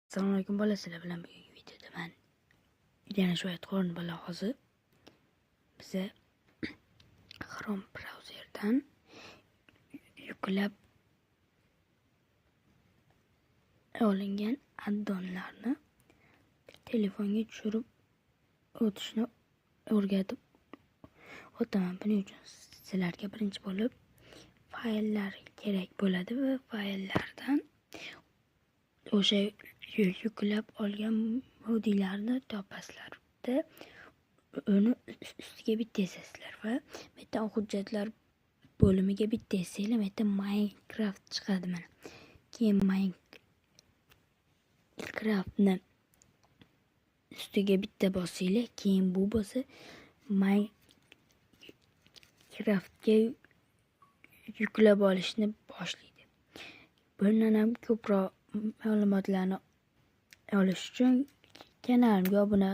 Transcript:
Assalomu alaykum, bola. Sizlar bilan bugungi videoda man yana shu aytqo'rni bola. Hozir biza Chrome brauzerdan yuklab olingan addonlarni telefonga tushirib o'tishni o'rgatib o'taman. Buning uchun sizlarga birinchi bo'lib fayllar kerak bo'ladi va fayllardan o'sha yuklab olgan modiylarni topasizlarda, uni ustiga bitta esasizlar va bu yerdan hujjatlar bo'limiga bitta essanglar, bu yerda Minecraft chiqadi, mana. Keyin Minecraftni ustiga bitta bossanglar, keyin bu bo'lsa Minecraftga yuklab olishni boshlaydi. Bundan ham ko'proq ma'lumotlarni olish uchun kanalimga obuna.